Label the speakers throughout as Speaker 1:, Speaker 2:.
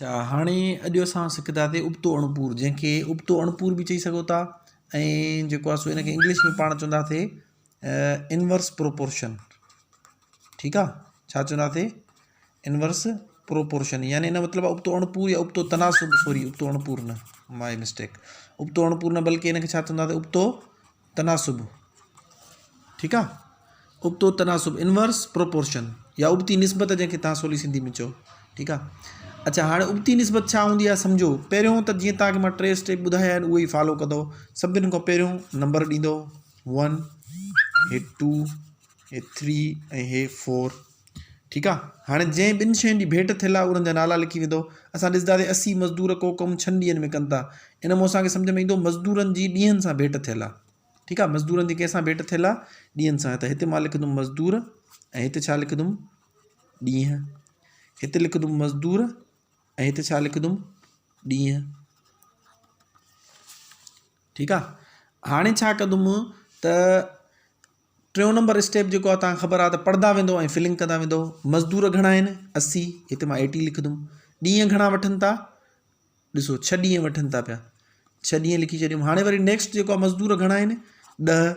Speaker 1: اڇا هاڻي اڄ اسان سکنداسين ابتو اڻپور جنهن کي ابتو اڻپور به چئي سگهو ٿا ۽ جيڪو آهي سو ان کي انگلش ۾ پاڻ چونداسين انورس پروپورشن ٺيڪ آهي ڇا چونداسين انورس پروپورشن يعني ان مطلب ابتو اڻپور يا ابتو تناسب سوري ابتو اڻپور نه مائي مسٽيڪ ابتو اڻپور نه بلڪه ان کي ڇا چونداسين ابتو تناسب ٺيڪ آ ابتو تناسب انورس پروپورشن يا ابتي نسبت جنهن کي تان سولي سنڌي ۾ چئو ٺيڪ آ اچھا هاڻي ابتي نسبت ڇا هوندي آ سمجھو پهريون ته جيئن تان کي مان ٽي اسٽيپ ٻڌايا آهن اهي ئي فالو ڪندو سڀني کان پهريون نمبر ڏيندو ون هي ٽو هي ٿري ۽ هي فور ٺيڪ آ هاڻي جنهن ٻن شين جي ڀيٽ ٿيل آ انهن جا نالا لکي ويندو اسان ڏسنداسين 80 مزدور ڪو ڪم ڇهن ڏينهن ۾ ڪن ٿا ان مون اسان کي سمجھ ۾ ايندو مزدورن جي ڏينهن سان ڀيٽ ٿيل آ ٺيڪ آ مزدورن جي ڪنهن سان ڀيٽ ٿيل آ ڏينهن سان ته هتي مان لکندم مزدور ۽ هتي ڇا لکندم ڏينهن هتي لکندم مزدور ۽ هتي ڇا لکندم ڏينهن ٺيڪ آ هاڻي ڇا ڪندم ته ٽيون نمبر اسٽيپ جيڪو آهي توهان کي خبر آهي ته پڙهندا ويندو ۽ فلنگ ڪندا ويندو مزدور گهڻا آهن 80 هتي مان 80 لکندم ڏينهن گهڻا وٺن ٿا ڏسو ڇهه ڏينهن وٺن ٿا پيا ڇهه ڏينهن لکي ڇڏيم هاڻي وري نيڪسٽ جيڪو آهي مزدور گهڻا آهن ڏهه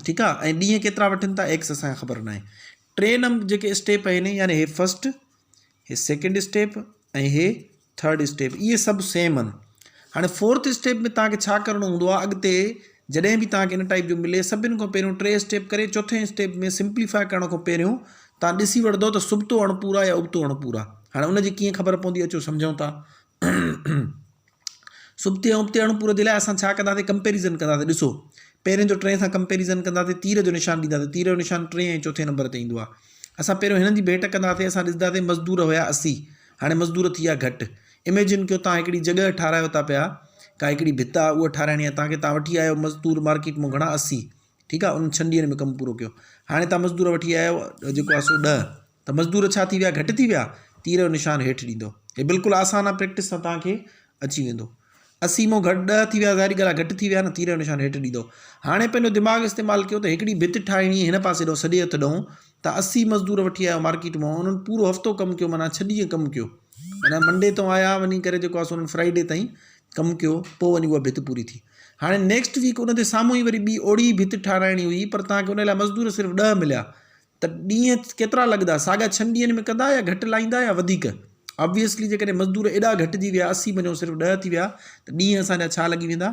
Speaker 1: ٺيڪ آهي ۽ ڏينهن ڪيترا وٺن ٿا ايڪس اسانکي خبر ناهي ٽي نمبر جيڪي اسٽيپ آهن يعني هي فرسٽ هي سيڪنڊ اسٽيپ ۽ هي ٿرڊ اسٽيپ اهي سڀ سيم آهن هاڻي فورٿ اسٽيپ ۾ توهان کي ڇا ڪرڻو هوندو آهي اڳتي جڏهن به توهان کي ان ٽائپ جو ملي سڀن کان پهريون ٽي اسٽيپ ڪري چوٿين اسٽيپ ۾ سمپليفائي ڪرڻ کان پهريون توهان ڏسي وٺندو ته سبتو اڻپورا يا ابتو اڻپورا هاڻي ان جي ڪيئن خبر پوندي اچو سمجهون ٿا سبتي ۽ ابتي اڻپوري جي لاء اسان ڇا ڪنداسين ڪمپيريزن ڪنداسين ڏسو پهرين جو ٽئين سان ڪمپيريزن ڪنداسين تير جو نشان ڏينداسين تير جو نشان ٽئين ۽ چوٿين نمبر تي ايندو آهي اسان پهريون هنن جي ڀيٽ ڪنداسين اسان ڏسنداسين مزدور هيا 80 هاڻي مزدور ٿي ويا گهٽ اميجن ڪيو تان هڪڙي جڳهه ٺارايو ٿا پيا ڪا هڪڙي ڀت آهي اها ٺاراهڻي آهي تان کي تان وٺي آيو مزدور مارڪيٽ مان گهڻا 80 ٺيڪ آهي انهن ڇهن ڏينهن ۾ ڪم پورو ڪيو هاڻي تان مزدور وٺي آيو جيڪو آهي سو 10 ته مزدور ڇا ٿي ويا گهٽ ٿي ويا تير جو نشان هيٺ ڏيندو هي بلڪل آسان آ پريڪٽس سان توهان کي اچي ويندو 80 مون گهٽ 10 ٿي ويا ظاهري ڳالهه آ گهٽ ٿي ويا نه تير جو نشان هيٺ ڏيندو هاڻي پنهنجو دماغ استعمال ڪيو ته هڪڙي ڀت ٺاهڻي هن پاسي ڏون سڄي هٿ ڏون ته 80 مزدور وٺي آيو مارڪيٽ مان انهن پورو هفتو ڪم ڪيو معنيٰ ڇهه ڏينهن ڪم ڪيو معنيٰ منڊي تون آيا وڃي ڪري جيڪو آ سو انهن فرائيڊي تائين ڪم ڪيو پوء وڃي اها ڀت پوري ٿي هاڻي نيڪسٽ ويڪ ان جي سامهون ئي وري ٻي اوڙي ڀت ٺاراهڻي هئي پر توهان کي ان لاء مزدور صرف 10 مليا ته ڏينهن ڪيترا لڳندا؟ ساڳيا ڇهن ڏينهن ۾ ڪندا يا گهٽ لائيندا يا وڌيڪ؟ Obviously جيڪڏهن مزدور ايڏا گهٽجي ويا 80 منجهون صرف ڏهه ٿي ويا ته ڏينهن اسان جا ڇا لڳي ويندا؟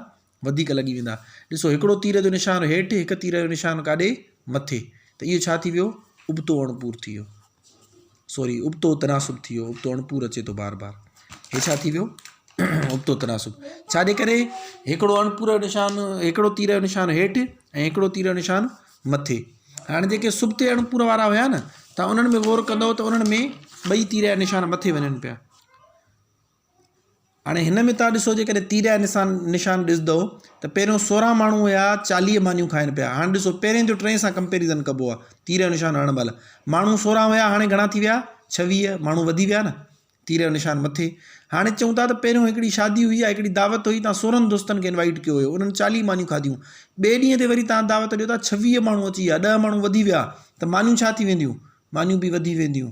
Speaker 1: وڌيڪ لڳي ويندا. ڏسو هڪڙو تير جو نشان هيٺ هڪ تير جو نشان ڪاڏي؟ مٿي. ته اهو ڇا ٿي ويو؟ ابتو اڻپور ٿي ويو. سوري ابتو تناسب ٿي ويو. ابتو اڻپور اچي ٿو بار بار. هي ڇا ٿي ويو؟ ابتو تناسب. ڇا جي ڪري؟ هڪڙو اڻپور جو نشان هڪڙو تير جو نشان هيٺ ۽ هڪڙو تير جو نشان مٿي. هاڻي جيڪي سبتي اڻپور وارا هيا نه ته انهن ۾ غور ڪندؤ ته انهن ۾ ٻئي تير جا نشان مٿي وڃن پيا. هاڻي هن ۾ تان ڏسو جيڪڏهن تير جا نشان نشان ڏسندؤ ته پهريون 16 ماڻهو هيا 40 مانيون کائن پيا. هاڻي ڏسو پهرين جو ٽئين سان ڪمپيريزن ڪبو آهي تير جو نشان هڻڻ مهل ماڻهو 16 هيا هاڻي گهڻا ٿي ويا 26 ماڻهو وڌي ويا نه. تير جو نشان مٿي. هاڻي چئون ٿا ته پهريون هڪڙي شادي هئي يا هڪڙي دعوت هئي تان سورهن دوستن کي انوائيٽ ڪيو هيو انهن چاليهه مانيون کاڌيون ٻئي ڏينهن تي وري تان دعوت ڏيو ٿا ڇويهه ماڻهو اچي ويا ڏهه ماڻهو وڌي ويا ته مانيون ڇا ٿي وينديون مانيون به وڌي وينديون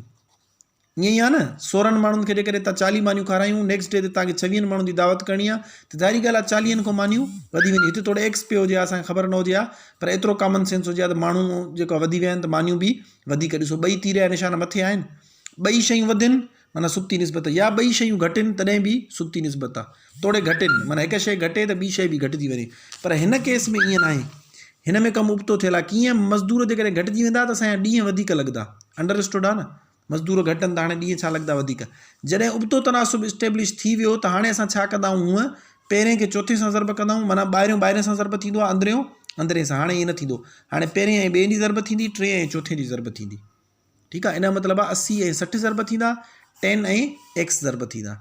Speaker 1: ائين ئي آهي نه سورهن ماڻهن کي جيڪڏهن تان چاليهه مانيون کارايون نيڪسٽ ڊي تي تان کي ڇويهن ماڻهن جي دعوت ڪرڻي آهي ته ظاهري ڳالهه آهي چاليهن کان مانيون وڌي وينديون هتي توڙي ايڪس پيو هجي ها اسان کي خبر نه هجي ها پر ايترو ڪامن سينس هجي ها ته ماڻهو جيڪو وڌي ويا آهن ته مانيون به وڌيڪ ڏسو ٻئي تير جا نشان مٿي آهن ٻئي شيون وڌن معنيٰ سبتي نسبت يا ٻئي شيون گهٽن تڏهن به سبتي نسبت آ توڙي گهٽن معنيٰ هڪ شيء گهٽي ته ٻي شيء به گهٽجي وڃي پر هن ڪيس ۾ ائين ناهي هن ۾ ڪم ابتو ٿيل آ ڪيئن مزدور جيڪڏهن گهٽجي ويندا ته اسان جا ڏينهن وڌيڪ لڳندا انڊر اسٽوڊ آ نه مزدور گهٽن ته هاڻي ڏينهن ڇا لڳندا وڌيڪ جڏهن ابتو تناسب اسٽيبلش ٿي ويو ته هاڻي اسان ڇا ڪندا آهيون هونء پهرين کي چوٿين سان ضرب ڪندا آهيون معنيٰ ٻاهريون ٻاهرين سان ضرب ٿيندو آ اندريون اندرين سان هاڻي ائين نه ٿيندو هاڻي پهرين ۽ ٻئي جي ضرب ٿيندي ٽئين ۽ چوٿين جي ضرب ٿيندي ٺيڪ آ ان جو مطلب آ 80 ۽ 60 ضرب ٿيندا 10 ۽ ايڪس ضرب ٿيندا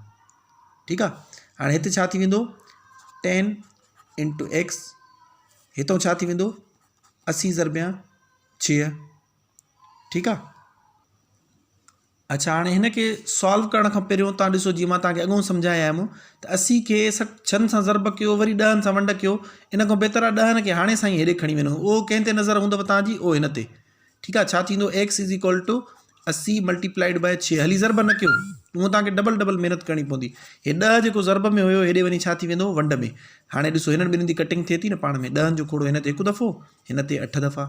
Speaker 1: ٺيڪ آ هاڻي هتي ڇا ٿي ويندو 10 انٽو ايڪس هتو ڇا ٿي ويندو 80 ضربيان 6 ٺيڪ آ اچھا هاڻي هن کي سالو ڪرڻ کان پهريون تان ڏسو جيئن مان تان کي اڳو سمجهائي آيم ته 80 کي ڇهن سان ضرب ڪيو وري ڏهن سان ونڊ ڪيو ان کان بهتر آ ڏهن کي هاڻي سائين هيڏي کڻي وڃو اهو ڪنهن تي نظر هوندو تان جي اهو هن تي ٺيڪ آ ڇا ٿيندو x is equal to 80 multiplied by 6 هلي ضرب نه ڪيو هونء توهان کي ڊبل ڊبل محنت ڪرڻي پوندي. هي ڏهه جيڪو ضرب ۾ هيو هيڏي وڃي ڇا ٿي ويندو ونڊ ۾. هاڻي ڏسو هنن ٻنهين جي ڪٽنگ ٿئي ٿي نه پاڻ ۾ ڏهن جو کوڙو هن تي هڪ دفعو هن تي اٺ دفعا.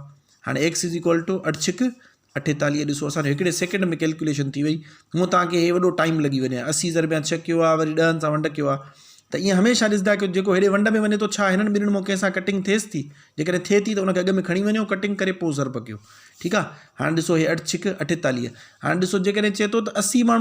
Speaker 1: هاڻي ايڪس is equal two اٺ ڇڪ 48 ڏسو اسان جو هڪڙي سيڪنڊ ۾ ڪيلڪيوليشن ٿي وئي. هونء توهان کي هي وڏو ٽائيم لڳي وڃي ها 80 ضربيان ڇهه ڪيو ها وري ڏهن سان ونڊ ڪيو ها ته ائين هميشه ڏسندا ڪيو جيڪو هيڏي ونڊ ۾ وڃي ٿو ڇا هنن ٻنهين مان ڪنهن سان ڪٽنگ ٿئيس ٿي جيڪڏهن ٿئي ٿي ته ان کي اڳ ۾ کڻي وڃو ڪٽنگ ڪري پوء ضرب ڪيو. ٺيڪ آ هاڻي ڏسو هي اٺ ڇڪ 48 هاڻي ڏسو جيڪڏهن چئي ٿو ته 80 ماڻهو.